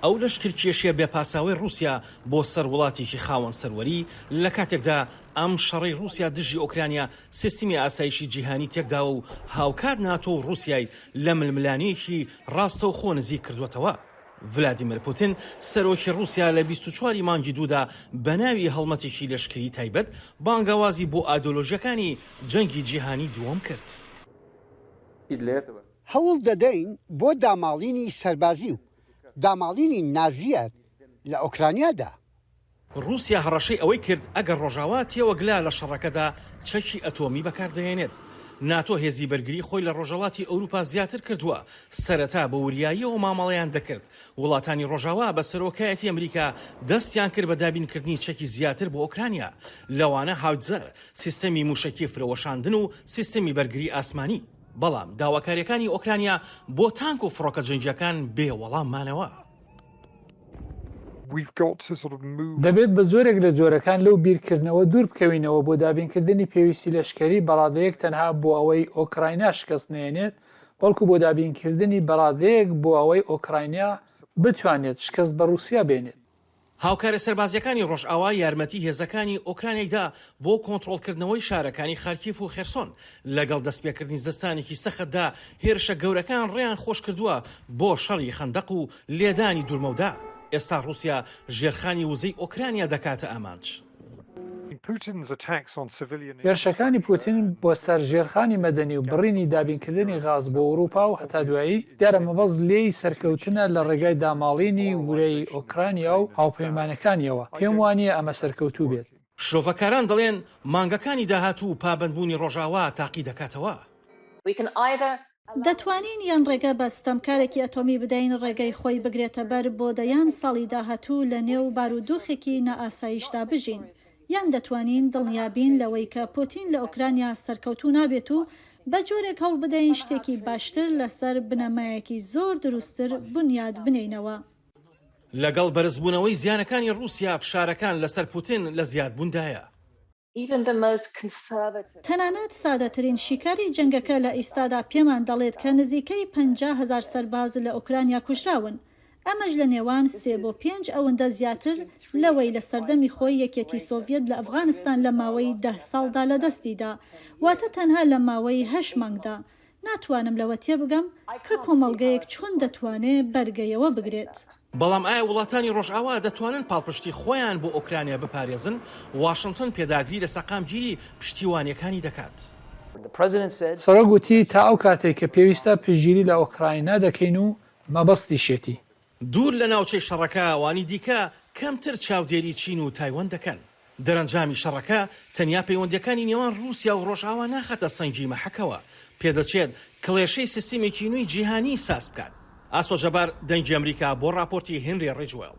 ئەو لەشکرکێشیە بێ پاساوەی ڕووسیا بۆ سەر وڵاتێکی خاوەن سەروەری، لە کاتێکدا ئەم شەڕەی ڕووسیا دژی ئۆکرانیا سیستمی ئاسایشی جیهانی تێکداوە و هاوکات ناتۆ و ڕووسیای لە ململانێیەکی ڕاستەوخۆ نزیک کردووەتەوە. ڤلادیمێر پوتین، سەرۆکی ڕووسیا لە 24 ی مانگی دوودا بە ناوی هەڵمەتێکی لەشکریی تایبەت بانگەوازی بۆ ئایدۆلۆژیەکانی جەنگی جیهانی دووەم کرد. هەوڵ دەدەین بۆ داماڵینی سەربازی و داماڵینی نازییەت لە ئۆکرانیادا. ڕووسیا هەڕەشەی ئەوەی کرد ئەگەر ڕۆژاوا تێوەگلا لە شەڕەکەدا چەکی ئەتۆمی بەکاردەهێنێت. ناتۆ هێزی بەرگری خۆی لە ڕۆژهەڵاتی ئەوروپا زیاتر کردووە، سەرەتا بە وریاییەوە مامەڵەیان دەکرد، وڵاتانی ڕۆژاوا بە سەرۆکایەتی ئەمریکا دەستیان کرد بە دابینکردنی چەکی زیاتر بۆ ئۆکرانیا، لەوانە هاوتزەر، سیستەمی مووشەکی فرەوەشاندن و سیستەمی بەرگری ئاسمانی. بەڵام داواکارییەکانی ئۆکرانیا بۆ تانک و فڕۆکە جەنگییەکان بێ وەڵام مانەوە. دەبێت بە جۆرێک لە جۆرەکان لەو بیرکردنەوە دوور بکەوینەوە بۆ دابینکردنی پێویستی لەشکەری بەڕادەیەک تەنها بۆ ئەوەی ئۆکراینا شکست نەیەنێت، بەڵکو بۆ دابینکردنی بەڕادەیەک بۆ ئەوەی ئۆکراینا بتوانێت شکست بە ڕووسیا بێنێت. هاوکارە سەربازییەکانی ڕۆژئاوا یارمەتی هێزەکانی ئۆکرانیای دا بۆ کۆنتڕۆڵکردنەوەی شارەکانی خارکیف و خێرسۆن، لەگەڵ دەستپێکردنی زستانێکی سەختدا هێرشە گەورەکان ڕێیان خۆشکردووە بۆ شەڕی خەندەق و لێدانی دوورمەودا، ئێستا ڕووسیا ژێرخانی وزەی ئۆکرانیا دەکاتە ئامانج. هێرشەکانی پوتین بۆ سەر ژێرخانی مەدەنی و بڕینی دابینکردنی غاز بۆ ئەوروپا و هەتا دوایی، دیارە مەبەست لێی سەرکەوتنە لە ڕێگای داماڵینی ورەی ئۆکرانیا و هاوپەیمانەکانیەوە، پێم وانییە ئەمە سەرکەوتوو بێت. شرۆڤەکاران دەڵێن مانگەکانی داهاتوو پابەندبوونی ڕۆژاوا تاقی دەکاتەوە. دەتوانین یان ڕێگە بە ستەمکارێکی ئەتۆمی بدەین ڕێگەی خۆی بگرێتە بەر بۆ دەیان ساڵی داهاتوو لە نێو بارودۆخێکی نائاسایشدا بژین، یان دەتوانین دڵنیابین لەوەی کە پوتین لە ئۆکرانیا سەرکەوتوو نابێت و بە جۆرێک هەوڵبدەین شتێکی باشتر لەسەر بنەمایەکی زۆر دروستتر بنیات بنێینەوە. لەگەڵ بەرزبوونەوەی زیانەکانی ڕووسیا، فشارەکان لەسەر پوتین لە زیادبووندایە. تەنانەت سادەترین شیکاری جەنگەکە لە ئیستادا پێمان دەڵێت کە نزیکەی 50 هەزار سەرباز لە ئۆکرانیا کوژراون، ئەمەش لە نێوان سێ بۆ پێنج ئەوەندە زیاتر لەوەی لە سەردەمی خۆی یەکێتی سۆڤیەت لە ئەفغانستان لە ماوەی دە ساڵدا لەدەستیدا، واتە تەنها لە ماوەی هەشت مانگدا. ناتوانم لەوە تێبگەم کە کۆمەڵگەیەک چۆن دەتوانێ بەرگەی ئەوە بگرێت. بەڵام ئایا وڵاتانی ڕۆژئاوا دەتوانن پاڵپشتی خۆیان بۆ ئۆکرانیا بپارێزن؟ واشنتن پێداگری لە سەقامگیری پشتیوانییەکانی دەکات. سەرۆک وتی، تا ئەو کاتەی کە پێویستە پشتگیری لە ئۆکراینا دەکەین و مەبەستیشێتی. دوور لە ناوچەی شەڕەکە ئەوانی دیکە کەمتر چاودێری چین و تایوان دەکەن. دەرەنجامی شەڕەکە تەنیا پەیوەندییەکانی نێوان ڕووسیا و ڕۆژئاوا ناخاتە سەنگی مەحەکەوە، پێدەچێت کڵێشەی سیستمێکی نوێی جیهانی ساز بکات. ئاسۆ جەبار، دەنگی ئەمریکا بۆ ڕاپۆرتی هێنری ڕیجوێڵ.